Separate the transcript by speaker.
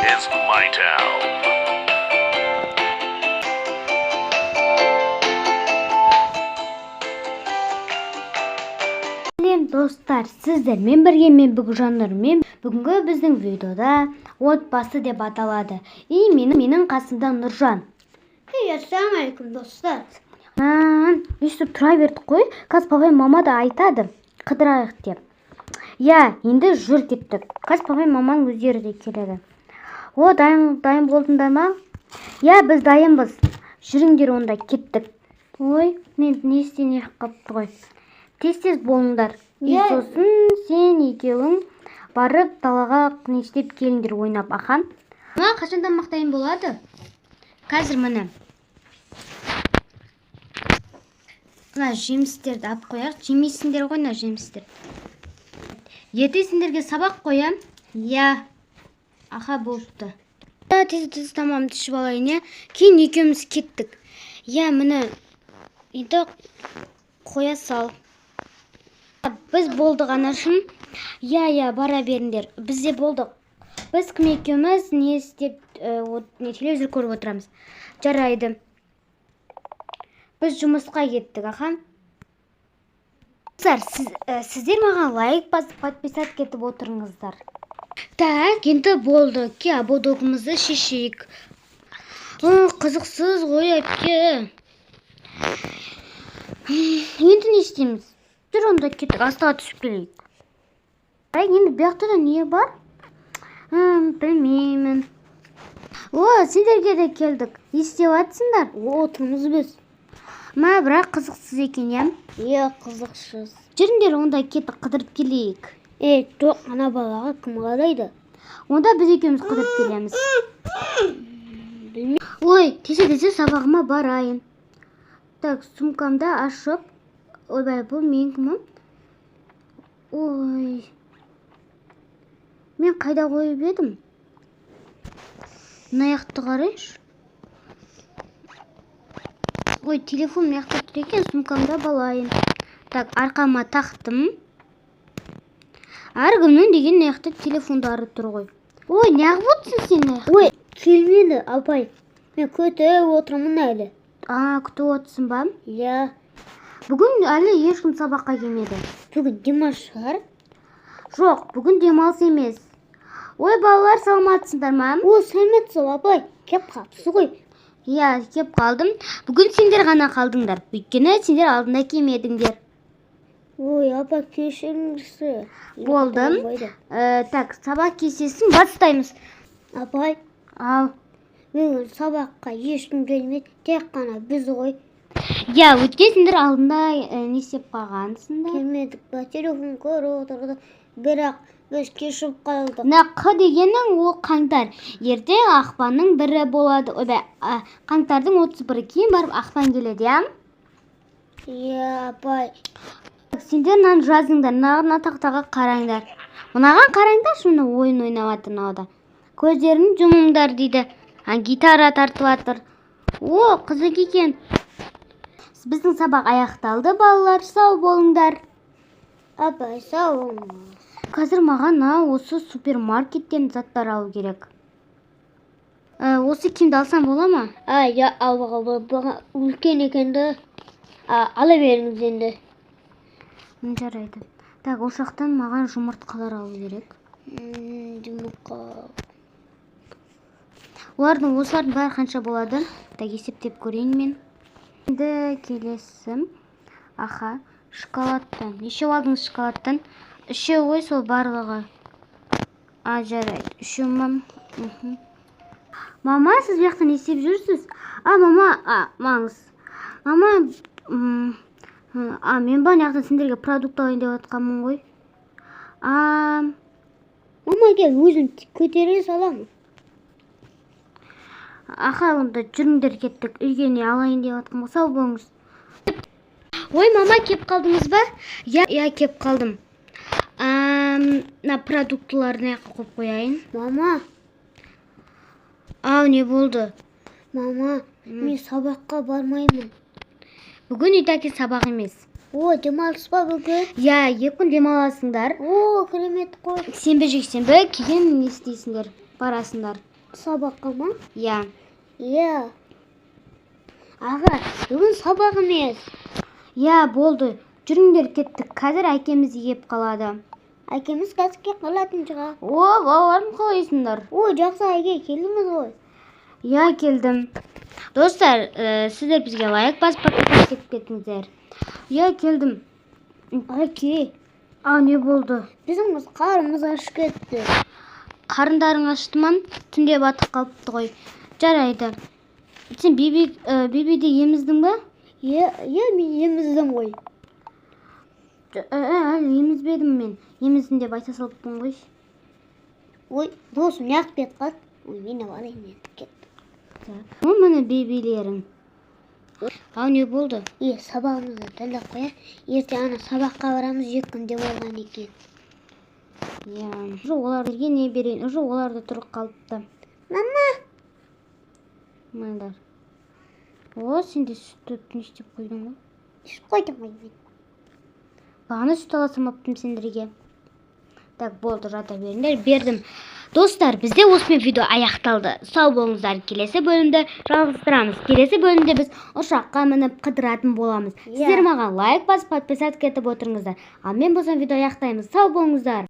Speaker 1: is my town.
Speaker 2: Сәлем, достар! Сіздермен бірге мен, Бүгжан Нұрмен. Бүгінгі біздің видеода «Отбасы» деп аталады. И менің қасымда Нұржан.
Speaker 3: Ей, ассалаумағалейкум, достар!
Speaker 2: Өйстіп тұра бердік қой. Қазір папай, мама да айтады, қыдырайық деп. Иә, енді жүр, кеттік. Қазір папай, маманың өздері де келеді. О, дайын болдыңдар ма? Иә, біз дайынбыз. Жүріңдер онда, кеттік. Ой, мен не істей қалыпты ғой. Тез тез болыңдар. И сосын сен екеуің барып далаға не істеп келіңдер, ойнап. Аха. Мына қашан тамақ дайын болады? Қазір, міне. Мына жемістерді алып қояйық. Жемейсіңдер ғой мына жемістер. Ертең сендерге сабақ қоям. Иә. Аха, болыпты. Тез тез тамағымды ішіп алайын, иә. Кейін екеуміз кеттік. Иә, міне. Енді қоя сал. Біз болдық, анашым. Иә, бара беріңдер. Біз де болдық. Біз кім екеуміз не істеп, не телевизор көріп отырамыз. Жарайды. Біз жұмысқа кеттік, аха. Достар, сіздер маған лайк басып, подписать етіп отырыңыздар. Так, енді болды. Ке, ободогымызды шешейік. О, қызықсыз ғой, әпке. Енді не істейміз? Жүр онда, кеттік, астыға түсіп келейік. Ай, енді бұл жақта да не бар? Білмеймін. О, сендерге де келдік. Не істеп жатсыңдар?
Speaker 3: Отырмыз біз.
Speaker 2: Ма, бірақ қызықсыз екен, иә?
Speaker 3: Иә, қызықсыз.
Speaker 2: Жүріңдер онда, кеттік, қыдырып келейік.
Speaker 3: Ей, жоқ, ана балаға кім қарайды?
Speaker 2: Онда біз екеуміз қыдырып келеміз.
Speaker 3: Білмеймін.
Speaker 2: Ой, тез тез сабағыма барайын. Так, сумкамды ашып. Ойбай, бұл менікі ма? Ой. Мен қайда қойып едім? Мына жақты қарайыншы. Ой, телефон мына жақта тұр екен, сумкамда балайын. Так, арқама тақтым. Әркімнің деген мына жақта телефондары тұр ғой. Ой, неғып отырсың сен мына жақта?
Speaker 3: Ой, келмеді, апай. Мен күтіп отырмын әлі.
Speaker 2: А, күтіп отырсың ба?
Speaker 3: Иә.
Speaker 2: Бүгін әлі ешкім сабаққа келмеді.
Speaker 3: Бүгін демалыс шығар.
Speaker 2: Жоқ, бүгін демалыс емес. Ой, балалар, саламатсыңдар ма?
Speaker 3: О, сәлеметсіз, апай. Кеп қалыпсыз ғой.
Speaker 2: Иә, кеп қалдым. Бүгін сендер ғана қалдыңдар. Өйткені сендер алдында келмедіңдер.
Speaker 3: Ой, апа, кешіріңізші.
Speaker 2: Болды. Так, сабақ кестесін бастаймыз.
Speaker 3: Апай,
Speaker 2: Ал.
Speaker 3: бүгін сабаққа ешкім келмеді, тек қана біз ғой.
Speaker 2: Иә, өйткені сендер алдында не істеп қалғансыңдар.
Speaker 3: Келмедік па, телефон көріп отырдық. Бірақ біз кешігіп қалдық.
Speaker 2: Мына Қ дегенің ол қаңтар. Ертең ақпанның 1-і болады. Ойбай, қаңтардың 31-і, кейін барып ақпан келеді, иә?
Speaker 3: Иә, апай.
Speaker 2: Сендер мынаны жазыңдар, мына тақтаға қараңдар. Мынаған қараңдаршы, мына ойын ойнап жатыр мынау да. Көздерін жұмыңдар дейді. А, гитара тартып жатыр. О, қызық екен. Біздің сабақ аяқталды, балалар, сау болыңдар.
Speaker 3: Апай, сау болыңыз.
Speaker 2: Қазір маған мына осы супермаркеттен заттар алу керек. Осы киімді алсам бола ма?
Speaker 3: А, иә, алуға болады. Бұған үлкен екен да. А, ала беріңіз енді.
Speaker 2: Жарайды. Так, ол жақтан маған жұмыртқалар алу керек.
Speaker 3: Жұмыртқа.
Speaker 2: Олардың, осылардың бәрі қанша болады? Так, есептеп көрейін мен. Енді келесі. Аха, шоколадтан. Нешеу алдыңыз шоколадтан? Үшеу ғой сол барлығы. А, жарайды. Үшеу ма? Мхм. Мама, сіз бұл жақта не істеп жүрсіз? А, мама, а, маңыз. Мама, а, мен ба мына жақтан сендерге продукт алайын деп жатқанмын ғой. А,
Speaker 3: Мама, кел, өзім көтере саламын.
Speaker 2: Аха, онда жүріңдер, кеттік. Үйге не алайын деп жатқанмын. Сау болыңыз. Ой, мама, кеп қалдыңыз ба? Иә, иә, кеп қалдым. Мына продуктыларды мына жаққа қойып қояйын.
Speaker 3: Мама,
Speaker 2: Ау, не болды?
Speaker 3: мама, мен сабаққа бармаймын.
Speaker 2: Бүгін и сабақ емес.
Speaker 3: О, демалыс па бүгін?
Speaker 2: Иә, 2 күн демаласыңдар.
Speaker 3: О, керемет қой.
Speaker 2: Сенбі, жексенбі кейін не істейсіңдер? Барасыңдар.
Speaker 3: Сабаққа ма?
Speaker 2: Иә.
Speaker 3: Иә. Аға, бүгін сабақ емес.
Speaker 2: Иә, болды. Жүріңдер, кеттік. Қазір әкеміз келіп қалады.
Speaker 3: Әкеміз қазір келіп қалатын шығар.
Speaker 2: О, балаларым, қалайсыңдар?
Speaker 3: Ой, жақсы, әке, келдіңіз ғой.
Speaker 2: Иә, келдім. Достар, сіздер бізге лайк басып, подписаться етіп кетіңіздер. Иә, келдім.
Speaker 3: Әке,
Speaker 2: А, не болды?
Speaker 3: біздің қарнымыз ашып кетті.
Speaker 2: Қарындарың ашты ма? Түнде батып қалыпты ғой. Жарайды. Сен бибиді еміздің ба?
Speaker 3: Иә, иә, мен еміздім ғой.
Speaker 2: Әлі емізбедім мен. Еміздім деп айта салыппын ғой.
Speaker 3: Ой, досым неғып кетіп қалды? Ой, мен де барайын енді, кетті.
Speaker 2: О, міне бибилерің. Ау, не болды?
Speaker 3: Е, сабағымызды дайындап қояйық. Ертең ана сабаққа барамыз, 2 күн демалған екен.
Speaker 2: Иә, уже оларға не берейін? Уже олар да тұрып қалыпты.
Speaker 3: Мама.
Speaker 2: Мындар. О, сен де сүтті не істеп қойдың ғой?
Speaker 3: Ішіп қойдым ғой мен.
Speaker 2: Бағана сүт ала салмаппын сендерге. Так, болды, жата беріңдер. Бердім. Достар, бізде осымен видео аяқталды. Сау болыңыздар. Келесі бөлімді жалғастырамыз. Келесі бөлімде біз ұшаққа мініп қыдыратын боламыз.
Speaker 3: Иә.
Speaker 2: Сіздер маған лайк басып, подписаться етіп отырыңыздар. Ал мен болсам, видео аяқтаймыз. Сау болыңыздар.